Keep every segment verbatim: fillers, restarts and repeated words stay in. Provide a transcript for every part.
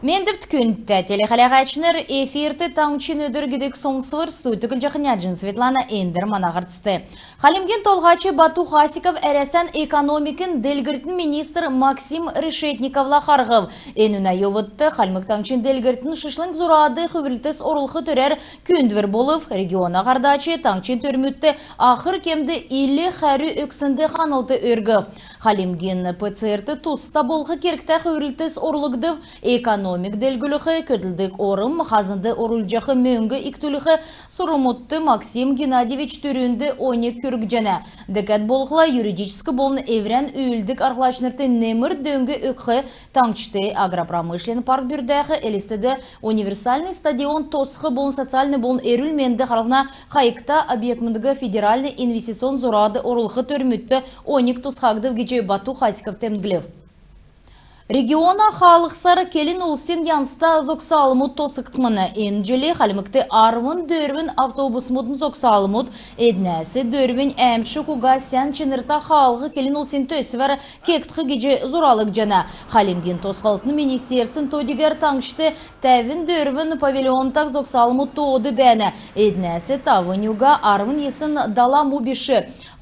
Мендвт, күндтә телехәләгәчнр! Эфирт «Таңһчин өдр» гидг соңсвр. Студьд Түглҗәхнә Җин Светлана. Эндр мана һарцд. Хальмгин Толһач Бату Хасиков Әрәсән экономикин делгрлтин министр Максим Решетниковла харһв. Энүнә йовудт Хальмг Таңһчин делгрлтин шишлң зурад хүврлтс орулх төрәр күүндвр болв. Региона һардач таңһчин төрмүдт ахр кемд ил хәрү өгснд ханлт өргв. Хальмгин ПЦР-т туста болх кергтә хүврлтс орулгдв. Экономик делгрүлх, көдлдг орм, хазнд орулҗах мөңг икдүлх сурврмудт Максим Геннадьевич түрүнд оньг күргҗәнә. Дәкәд болхла юридическ болн эврән үүлддг арһлачнрт немр дөң өгх, таңһчд агропромышленн парк бүрдәх, Элстд универсальн стадион тосх болн социальн болн эрүл-менд харлһна хайгта объектмүдиг федеральн инвестиционн зурад орулх төрмүдт оньг тусхагдв гиҗ Бату Хасиков темдглв. Региона хаалһсар келн улсин янзта зогсалмуд тосхгдхмн. Эн җил Хальмгт арвн дөрвн автобусмудын зогсалмуд, эднәс дөрвнь әәмшг уга сән чинртә хаалһ келн улсин төсвәр кегдх гиҗ зуралгдҗана. Хальмгин тосхлтын министерствин то-дигәр таңһчд тәвн дөрвн павильонтаһ зогсалмуд тоод бәәнә. Эднәс тавнь уга арвн йисн дала му биш.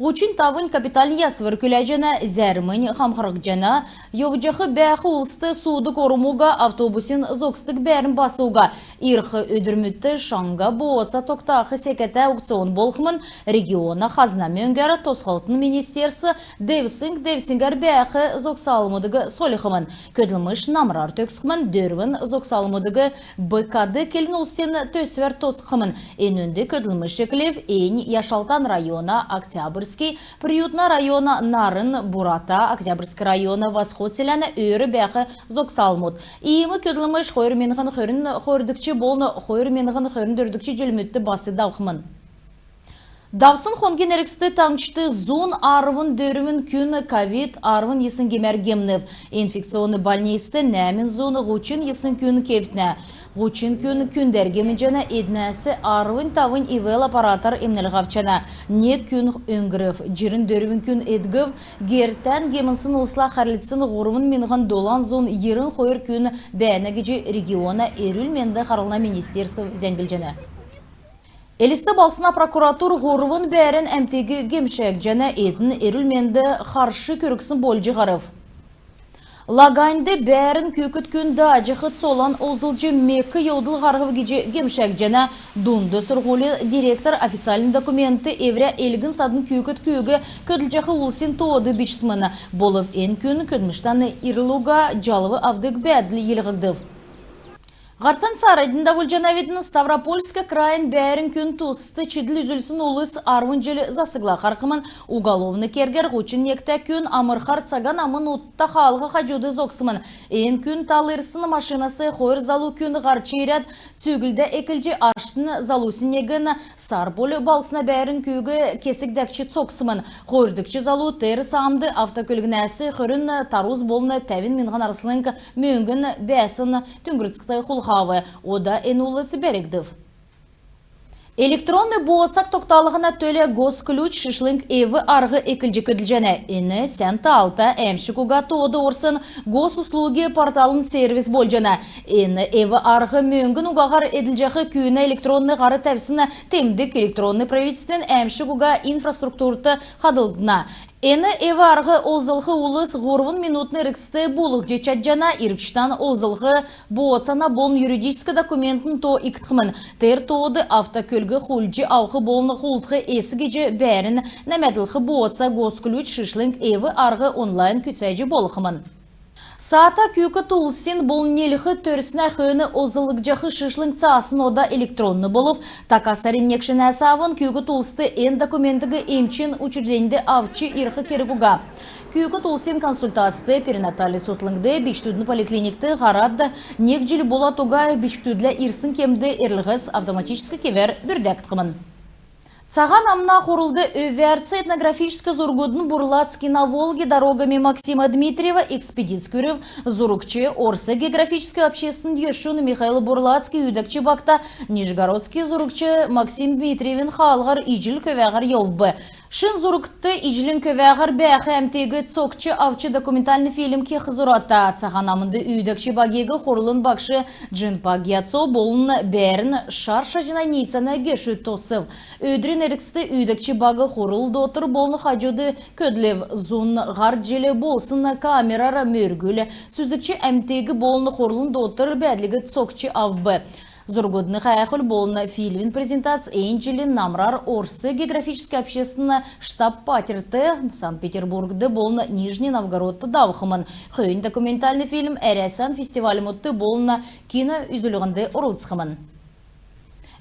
Һучн тавнь капитальн ясвр күләҗәнә, зәрмнь хамхрҗана. Йовҗах бәәх улст суудг орм уга автобусин зогсдг бәәрн бас уга. Ирх өдрмүдт шаңһа бооца тогтах секәтә аукцион болхмн. Региона хазна мөңгәр тосхлтын министерств девсңг девсңгәр бәәх зогсалмудыг сольхмн. Көдлмш намрар төгсхмн. Дөрвн зогсалмудыг БКД келн улсин төсвәр тосхмн. Энүнд көдлмш эклв. Эннь Яшалтан района Октябрьский, Приютна района Нарн, Бурата, Октябрьский района Восход селәнә өөр бәәх зогсалмуд. Иим көдлмш хойр миңһн хөрн хойрдгч болн хойр миңһн хөрн дөрвдгч җилмүдт бас давхмн. Давсн хонгин эргцд таңһчд зун арвн дөрвн күн ковид арвн йисн гемәр гемнв. Инфекционн больницд нәәмн зун һучн йисн күн кевтнә. Һучн күн күндәр гемнҗәнә, эднәс арвн тавнь ИВЛ аппаратар эмнлһ авчана. Нег күн өңгрв, җирн дөрвн күн эдгв. Гертән гемнсн улсла хәрлцсн һурвн миңһн долан зун йирн хойр күн бәәнә гиҗ региона эрүл-менд харлһна министерств зәңглҗәнә. Элст балһсна прокуратур һурвн бәәрн әмтиг гемшәгдҗәнә, эдн эрүл-менд харш күргсн болҗ һарв. Лаганьд бәәрн күүкд күн дааҗах цолан олзлҗ мек йовдл һарһв гиҗ гемшәгдҗәнә. Дунд сурһулин директор официальн документд эврә элгн-садн күүкд күүг көдлҗәх улсин тоод бичсмн. Болв эн күн көдлмштән ирл уга җалв авдг бәәдл йилһгдв. Һарцан цааранднь давулҗанавидн. Ставропольск крайин бәәрн күн туст чидл үзүлсн улс арвн җил засгла харһхмн. Уголовн кергәр һучн негтә күн амрхар Цаһан Амн утта хаалһ хаҗуд зогсмн. Эн күн тал ирсн машинас хойр залу күн һарч ирәд, цүглдә эклҗ, аштнь залусин негн Сарпуль балһсна бәәрн күүг кесг дәкҗ цоксмн. Хойрдгч залу тер саамд автокөлгнәс хөрн тарус болн тәвн миңһн арслң мөңгн бәәсн түңгрцгт хулхав. Ода эн улс бәргдв. Электронн бооцаг тогталһна төлә «Госключ» шишлң эв-арһ эклҗ көдлҗәнә. Эн сән таалта, әәмшг уга тоод орсн госуслуги порталын сервис болҗана. Эн эв-арһ мөңгн угаһар эдлҗәх күүнә электронн һар тәвсн темдг электронн правительствин әәмшг уга инфраструктурт хадһлгдна. Эн эв-арһ олзлх улс һурвн минутын эргцд буулһҗ чадҗана. Иргчдән олзлх бооцана болн юридическ документин то икдхмн. Тер тоод автокөлг хулдҗ авх болн хулдх эс гиҗ бәәрн нәмәдлх бооца «Госключ» шишлң эв-арһ онлайн күцәҗ болхмн. Саата күүкд улсин болн нилх төрснә хөөн олзлгдҗах шишлң цаасн ода электронн болв. Така сарин негнәс авн күүкд улст эн документиг эмчин учрежденьд авч ирх керг уга. Күүкд улсин консультацд, перинатальн цутхлңд, бичкдүдин поликлиникд һарад, нег җил болад уга бичкдүдлә ирсн кемд эрлһс автоматическ кевәр бүрдәгдхмн. Цаһан Амна хурлд өвәрц этнографическ зургудын «Бурлацкие на Волге дорогами» Максима Дмитриева экспедиц күрв. Зургч Орс географическ обществин гешүн Михаил Бурлацкий үүдәгч багта нижегородск зургч Максим Дмитриевин хаалһар Иҗл көвәһәр йовв. Шин зургт Иҗлин көвәһәр бәәх әмтиг цокҗ авч документальн фильм кех зурата. Цаһан Амнд үүдәгч багиг хурлын багш Джинпа Гьяцо болн бәәрн «Шар шаҗна ниицәнә» гешүд тосв. Өдрин эргцд үүдәгч баг хурл доотр болн хаҗуд көдлв. Зун һар җил болсн камерар мөргүл, сүзгч әмтиг болн хурлын доотр бәәдлиг цокҗ авв. Зургудын һәәхүл болн фильмин презентац эн җилин намрар Орс географическ обществин штаб-патьрт Санкт-Петербургд болн Нижний Новгородт давхмн. Хөөннь документальн фильм Әрәсән фестивальмудт болн киноүзүлһнд орлцхмн.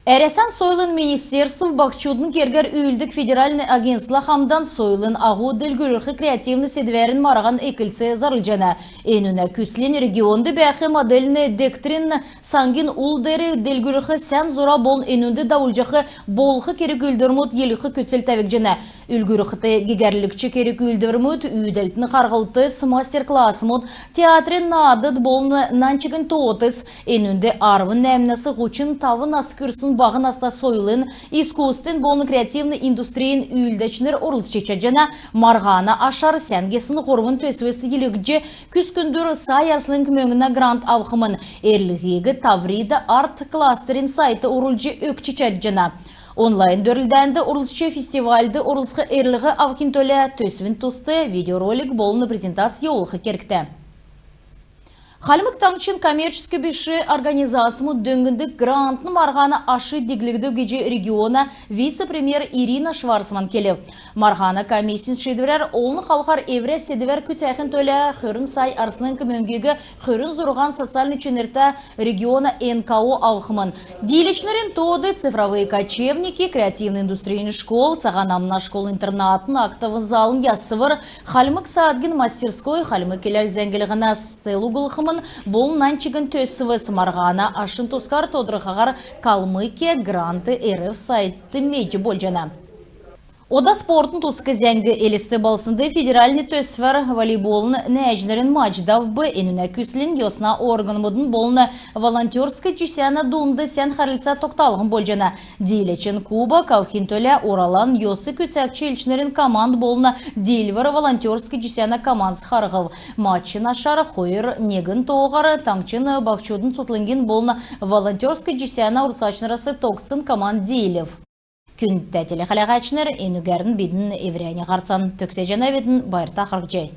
Әрәсән сойлын министерств баһчудын кергәр үүлддг федеральн агентствла хамдан сойлын аһу делгрүлх креативн седвәрин марһан эклц зарлҗана. Энүнә күслнь регионд бәәх модельн дегтрин саңгин ул деер делгрүлх сән зура болн энүнд давулҗах болх керг-үүлдврмүд йилһх күцл тәвгдҗәнә. Үлгүрлхд, гегәрлгч керг-үүлдврмүд, үүдәлтин харһлтс, мастер-классмуд, театрин наадд болн нань чигн тоотс. Энүнд арвн нәәмнәс һучн тавн нас күрсн баһ наста сойлын, искусствин болн креативн индустрин үүлдәчнр орлцҗ чадҗана. Марһана ашар сән гисн һурвн төсвс йилһгдҗ, күскндүр сай арслң мөңгнә грант авхмн. Эрлһиг «Таврида Арт» кластерин сайтд орулҗ өгч чадҗана. Онлайн дөрлдәнд орлцҗ, фестивальд орлцх эрлһ авхин төлә төсвин туст видеоролик болн презентац йовулх кергтә. Хальмг Таңһчин коммерческ биш организацмуд дөңндг грантн марһана аш диглгдв гиҗ региона вице-премьер Ирина Шварцман келв. Марһана комиссин шиидврәр олн халхар эврә седвәр күцәхин төлә хөрн сай арслң мөңгиг хөрн зурһан социальн чинртә региона НКО авхмн. Дииләчнрин тоод «Цифровые кочевники», креативн индустрин школ, Цаһан Амна школ-интернатын актовн залын ясвр, Хальмг саадгин мастерской, хальмг келәр зәңглһнә стел углхмн болн нань чигн төсвс. Марһана ашин тускар тодрхаһар «Калмыкия грант рф» сайтд медҗ болҗана. Ода спортын туск зәңг. Элст балһснд федеральн төсвәр волейболын нәәҗнрин матч давв. Энүнә күслнь йосна органмудын болн волонтерск җисәнә дунд сән хәрлцә тогталһн болҗана. Дииләчин кубок авхин төлә «Уралан» йос күцәгч элчнрин команд болн «Диилвр» волонтерск җисәнә командс харһв. Матчин ашар хойр-негн тооһар таңһчин баһчудын цутхлңгин болн волонтерск җисәнә орлцачнрас тогтсн команд диилв. Күндтә телехәләһәчнр, энүгәрн бидн эврәннь һарцан төгсәҗәнәвидн. Байрта харһий.